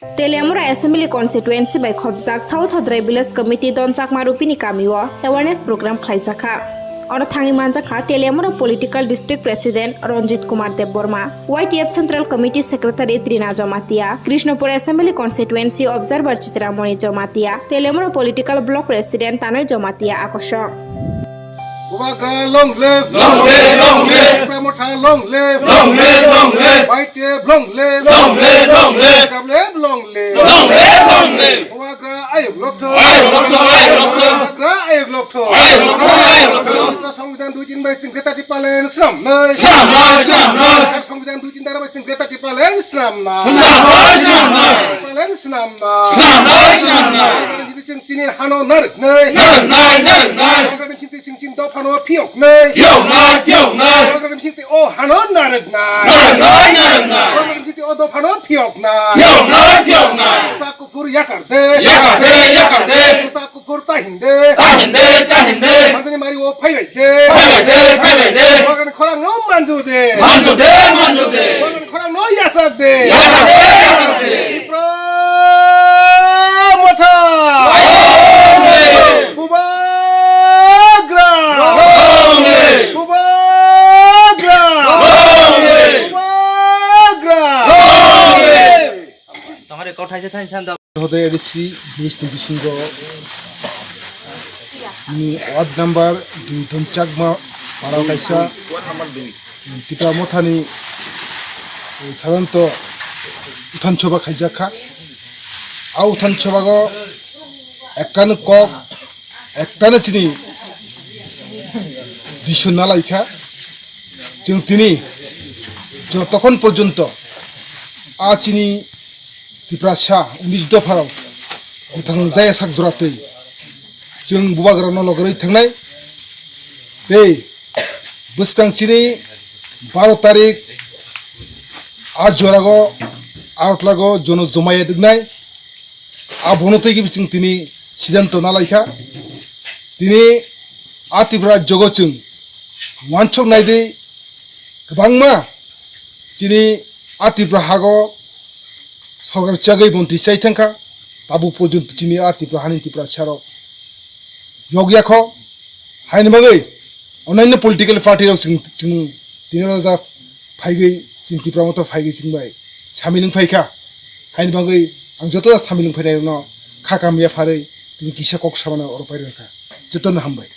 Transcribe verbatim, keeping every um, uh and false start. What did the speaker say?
Teliamura Assembly Constituency bai khopjak South Hodrai Village Committee Don Chakma Rupini kamio awareness program khlaijakha. Oro thangwi manjakha Teliamura Political District President Ranjit Kumar Debbarma, Y T F Central Committee Secretary Trina Jamatia, Krishnapur Assembly Constituency Observer Chitramoni Jamatia, Teliamura Political Block President Tanoi Jamatia akosok. Bubagra long live! Long live, long live! Bubagra Motha long live! Long live, long live! Y T F long live! Long live, long live! Y T F long live! Long live, long live! Bubagra ayuk lokthok! Ayuk lokthok, ayuk lokthok! Bubagra ayuk lokthok! Ayuk lokthok, ayuk lokthok! Songbidan dui tin bai singkhe tati palen snamnai! Snamnai, snamnai! Songbidan dui tin dara bai singkhe tati palen snamnai! Snamnai, snamnai! Palen snamnai! Snamnai, snamnai! Chini hano nariknai. Nariknai, nariknai. Hagrani singti singchin dophano phiyoknai. Phiyoknai, phiyoknai. Hagrani singti o hano nariknai. Nariknai, nariknai. Hagrani singti o dophano phiyoknai. Phiyoknai, phiyoknai. Sa kuphur yakar de. Yakar de, yakar de. Sa kuphur tahin de. Tahin de, tahin de. Manjani mari o phaibai de. Phaibai de, phaibai de. Hagrani khorang no manju de. Manju de, manju de. Khorang no yasak de. Yasak de, yasak de. Tipra Motha. Long live. Bubagra. Long live. Bubagra. Long live. Bubagra. Long live. Tongare kok thaisa thaisa da. Hodai A D C, Miss Nubisingho, ni ward number dui Don Chakma, para kaisa, Tipra Mothani, eh, sadharanto uthan soba khaijakha. A uthan sobago ekkano kok, ekkano chini disho nalaikha. Chwng tini jotokhon porjonto a chini Tiprasa unis dopharok bwthang jaya sak jora twi chwng bubagrano logorwi thangnai. Tei bwskang chini baro tarik a jorago Agartalago jono jomaya rwknai. Abono twi chwng tini sidanto nalaikha. Tini a Tripura jogo chwng wansok naidi kwbangma chini a Tripura hago sorkar chagwi bontwi chai thangkha, tabuk porjonto chini a Tripura hani Tiprasarok yokya kho. Haini bagwi onnaino political party rok chwng, chwng tini rok ja phaigwi chini Tipra Motha phaigwi chwng bai samil wng phaikha. Haini bagwi ang joto samil wng phainairokno kha kamya pharwi tini kisa kok samano oro pairwkha. Jotono hambai.